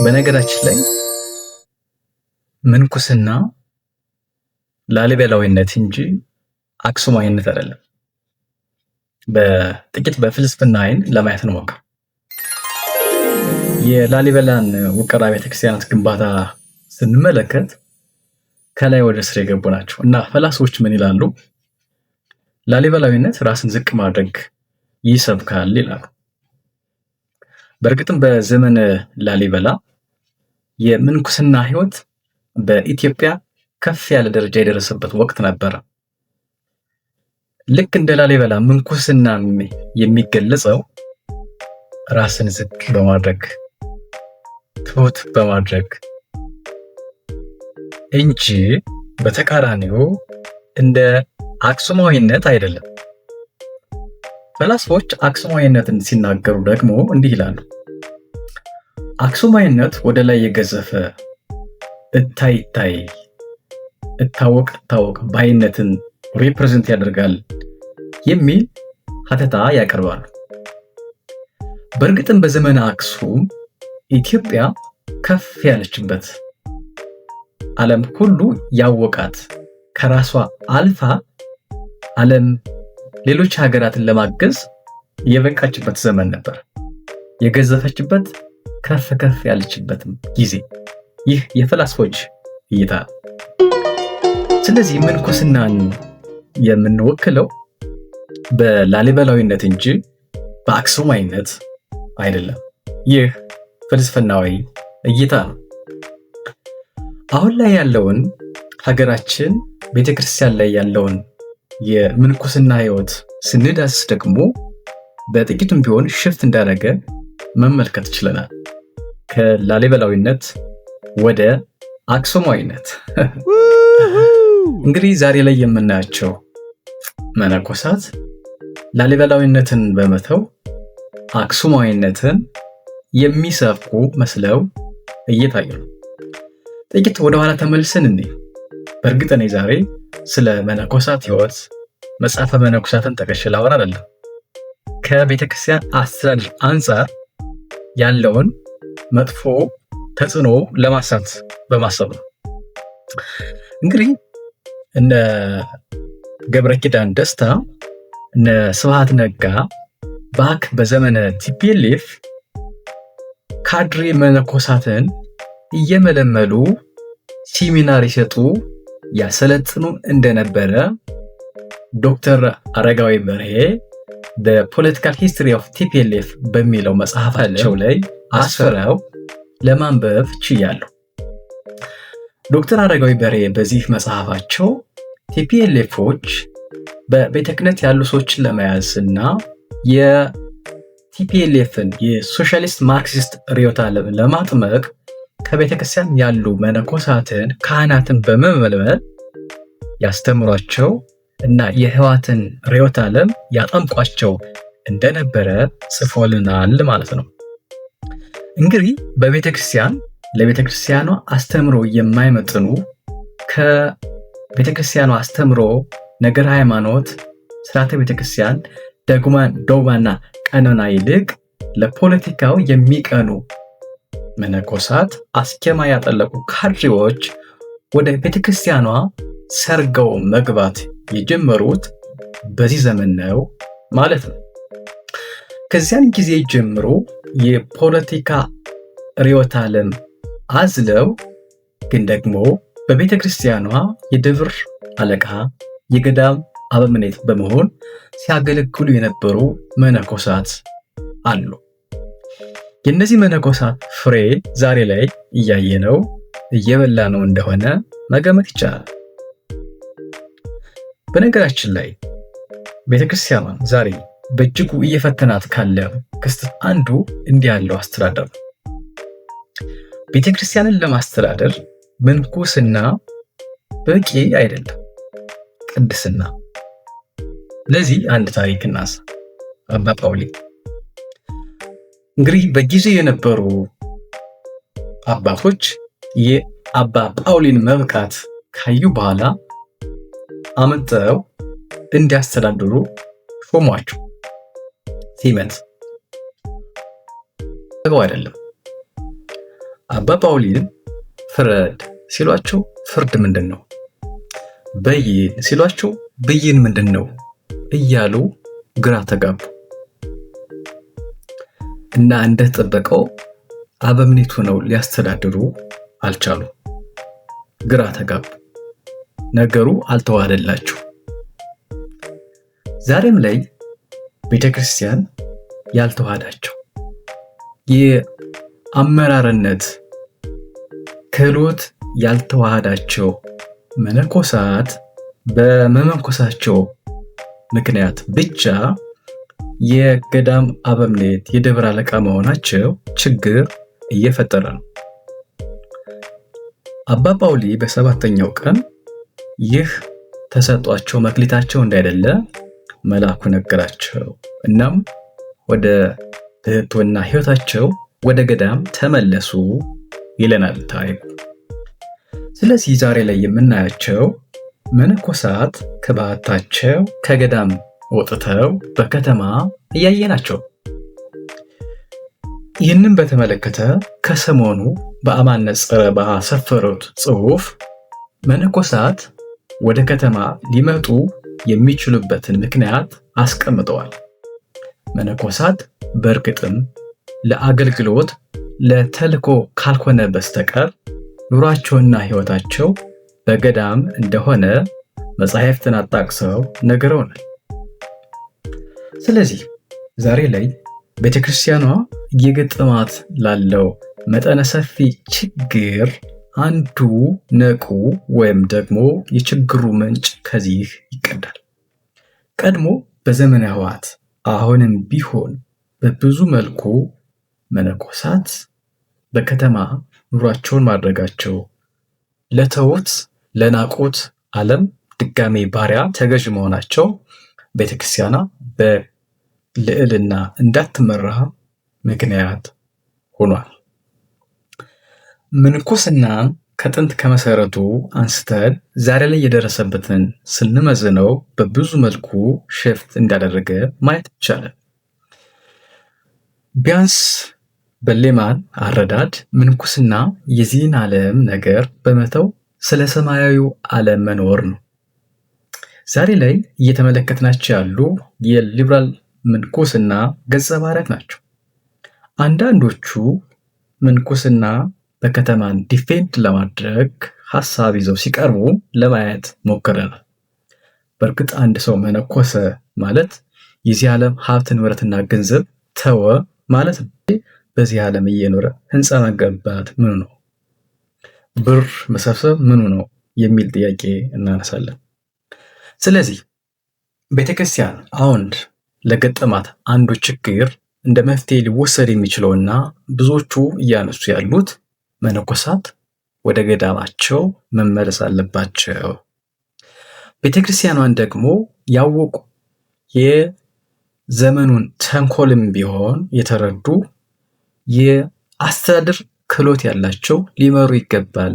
በነገራችን ላይ ምንኩስና ላሊበላዊነት እንጂ አክሱማዊነት አይደለም። በጥቂት በፍልስፍና አይን ለማየት እንሞክር። የላሊበላን ውቅር አብያተ ክርስቲያናት ግንባታ ስንመለከት ከላይ ወደ ስር የገቡ ናቸው እና ፈላስፎች ምን ይላሉ? ላሊበላዊነት ራስን ዝቅ ማድረግ ይሰብካል ይላሉ። በእርግጥም በዘመነ ላሊበላ የምንኩስና ሕይወት በኢትዮጵያ ከፍ ያለ ደረጃ የደረሰበት ወቅት ነበረ። ልክ እንደ ላሊበላ ምንኩስና የሚገለጸው ራስን ዝቅ በማድረግ፣ ትሁት በማድረግ እንጂ በተቃራኒው እንደ አክሱማዊነት አይደለም። ፈላስፎች አክሱማዊነትን ሲናገሩ ደግሞ እንዲህ ይላሉ። አክሱማዊነት ወደ ላይ የገዘፈ እታይ እታይ፣ እታወቅ እታወቅ ባይነትን represent ያደርጋል የሚል ሀተታ ያቀርባሉ። በእርግጥም በዘመነ አክሱም ኢትዮጵያ ከፍ ያለችበት፣ ዓለም ሁሉ ያወቃት፣ ከራሷ አልፋ ዓለም ሌሎች ሀገራትን ለማገዝ የበቃችበት ዘመን ነበር። የገዘፈችበት፣ ከፍ ከፍ ያለችበትም ጊዜ። ይህ የፈላስፎች እይታ። ስለዚህ ምንኩስናን የምንወክለው በላሊበላዊነት እንጂ በአክሱማዊነት አይደለም። ይህ ፍልስፍናዊ እይታ ነው። አሁን ላይ ያለውን ሀገራችን ቤተክርስቲያን ላይ ያለውን የምንኩስና ሕይወት ስንዳስስ ደግሞ በጥቂቱም ቢሆን shift እንዳደረገ መመልከት ችለናል። ከላሊበላዊነት ወደ አክሱማዊነት። እንግዲህ ዛሬ ላይ የምናያቸው መነኮሳት ላሊበላዊነትን በመተው አክሱማዊነትን የሚሰብኩ መስለው እየታዩ ነው። ጥቂት ወደኋላ ተመልሰን እንይ። በእርግጥ እኔ ዛሬ ስለ መነኮሳት ሕይወት መጽሐፈ መነኮሳትን ጠቅሼ ላወራ አይደለም። ከቤተ ክርስቲያን አስተዳደር አንጻር ያለውን መጥፎ ተጽዕኖ ለማሳት በማሰብ ነው። እንግዲህ እነ ገብረ ኪዳን ደስታ፣ እነ ስብሐት ነጋ back በዘመነ TPLF ካድሬ መነኮሳትን እየመለመሉ ሴሚናር ይሰጡ፣ ያሰለጥኑ እንደነበረ ዶክተር አረጋዊ በርሄ The Political History of TPLF በሚለው መጽሐፋቸው ላይ አስፍረው ለማንበብ ችያለሁ። ዶክተር አረጋዊ በርሄ በዚህ መጽሐፋቸው TPLF ኦች በቤተ ክህነት ያሉ ሰዎችን ለመያዝ እና የ TPLF ን የሶሻሊስት ማርክሲስት ርዕዮተ ዓለም ለማጥመቅ ከቤተ ክርስቲያን ያሉ መነኮሳትን፣ ካህናትን በመመልመል ያስተምሯቸው እና የህወሓትን ርዕዮተ ዓለም ያጠምቋቸው እንደነበረ ጽፎልናል ማለት ነው። እንግዲህ በቤተ ክርስቲያን ለቤተ ክርስቲያኗ አስተምሮ የማይመጥኑ፣ ከቤተ ክርስቲያኗ አስተምሮ፣ ነገር ሃይማኖት፣ ስርዓተ ቤተ ክርስቲያን፣ ዶግማና ቀኖና ይልቅ ለፖለቲካው የሚቀኑ መነኮሳት፣ አስኬማ ያጠለቁ ካድሬዎች ወደ ቤተ ክርስቲያኗ ሰርገው መግባት የጀመሩት በዚህ ዘመን ነው ማለት ነው። ከዚያን ጊዜ ጀምሮ የፖለቲካ ርዕዮተ ዓለም አዝለው ግን ደግሞ በቤተ ክርስቲያኗ የደብር አለቃ፣ የገዳም አበምኔት በመሆን ሲያገለግሉ የነበሩ መነኮሳት አሉ። የእነዚህ መነኮሳት ፍሬ ዛሬ ላይ እያየነው እየበላነው እንደሆነ መገመት ይቻላል። በነገራችን ላይ ቤተክርስቲያኗን ዛሬ በእጅጉ እየፈተናት ካለ ክስተት አንዱ እንዲህ ያለው አስተዳደር ነው። ቤተክርስቲያንን ለማስተዳደር ምንኩስና በቂ አይደለም፣ ቅድስና። ለዚህ አንድ ታሪክ እናንሳ። አባ ጳውሊ እንግዲህ በጊዜው የነበሩ አባቶች የአባ ጳውሊን መብቃት ካዩ በኋላ አምጥተው እንዲያስተዳድሩ ሾሟቸው። ሲመት አይደለም። አባ ጳውሊን ፍረድ ሲሏቸው ፍርድ ምንድን ነው? በይን ሲሏቸው ብይን ምንድን ነው? እያሉ ግራ ተጋቡ እና እንደተጠበቀው አበምኔት ሆነው ሊያስተዳድሩ አልቻሉ። ግራ ተጋቡ። ነገሩ አልተዋሃደላቸው። ዛሬም ላይ ቤተክርስቲያን ያልተዋሃዳቸው የአመራርነት ክህሎት ያልተዋሃዳቸው መነኮሳት በመመንኮሳቸው ምክንያት ብቻ የገዳም አበምኔት የደብር አለቃ መሆናቸው ችግር እየፈጠረ ነው። አባ ጳውሊ በሰባተኛው ቀን ይህ ተሰጧቸው መክሊታቸው እንዳይደለ መልአኩ ነገራቸው። እናም ወደ ብሕትውና ሕይወታቸው ወደ ገዳም ተመለሱ ይለናል ታሪኩ። ስለዚህ ዛሬ ላይ የምናያቸው መነኮሳት ከበዓታቸው ከገዳም ወጥተው በከተማ እያየናቸው። ይህንን በተመለከተ ከሰሞኑ በአማን ነጸረ ባሰፈሩት ጽሑፍ መነኮሳት ወደ ከተማ ሊመጡ የሚችሉበትን ምክንያት አስቀምጠዋል። መነኮሳት በእርግጥም ለአገልግሎት ለተልኮ ካልሆነ በስተቀር ኑሯቸውና ሕይወታቸው በገዳም እንደሆነ መጻሕፍትን አጣቅሰው ነግረውናል። ስለዚህ ዛሬ ላይ ቤተክርስቲያኗ እየገጠማት ላለው መጠነ ሰፊ ችግር አንዱ ነቁ ወይም ደግሞ የችግሩ ምንጭ ከዚህ ይቀዳል። ቀድሞ በዘመነ ሕወሓት አሁንም ቢሆን በብዙ መልኩ መነኮሳት በከተማ ኑሯቸውን ማድረጋቸው ለተዉት ለናቁት ዓለም ድጋሜ ባሪያ ተገዥ መሆናቸው ቤተክርስቲያኗ በልዕልና እንዳትመራ ምክንያት ሆኗል። ምንኩስና ከጥንት ከመሰረቱ አንስተን ዛሬ ላይ የደረሰበትን ስንመዝነው በብዙ መልኩ shift እንዳደረገ ማየት ይቻላል። ቢያንስ በ layman አረዳድ ምንኩስና የዚህን ዓለም ነገር በመተው ስለ ሰማያዊው ዓለም መኖር ነው። ዛሬ ላይ እየተመለከትናቸው ያሉ የሊበራል ምንኩስና ገጸ ባህሪያት ናቸው። አንዳንዶቹ ምንኩስና በከተማን defend ለማድረግ ሀሳብ ይዘው ሲቀርቡ ለማየት ሞክረናል። በእርግጥ አንድ ሰው መነኮሰ ማለት የዚህ ዓለም ሀብት ንብረትና ገንዘብ ተወ ማለት ነው። በዚህ ዓለም እየኖረ ህንፃ መገንባት ምኑ ነው? ብር መሰብሰብ ምኑ ነው? የሚል ጥያቄ እናነሳለን። ስለዚህ ቤተክርስቲያን አሁን ለገጠማት አንዱ ችግር እንደ መፍትሄ ሊወሰድ የሚችለውና ብዙዎቹ እያነሱ ያሉት መነኮሳት ወደ ገዳማቸው መመለስ አለባቸው። ቤተክርስቲያኗን ደግሞ ያወቁ የዘመኑን ተንኮልም ቢሆን የተረዱ የአስተዳደር ክህሎት ያላቸው ሊመሩ ይገባል።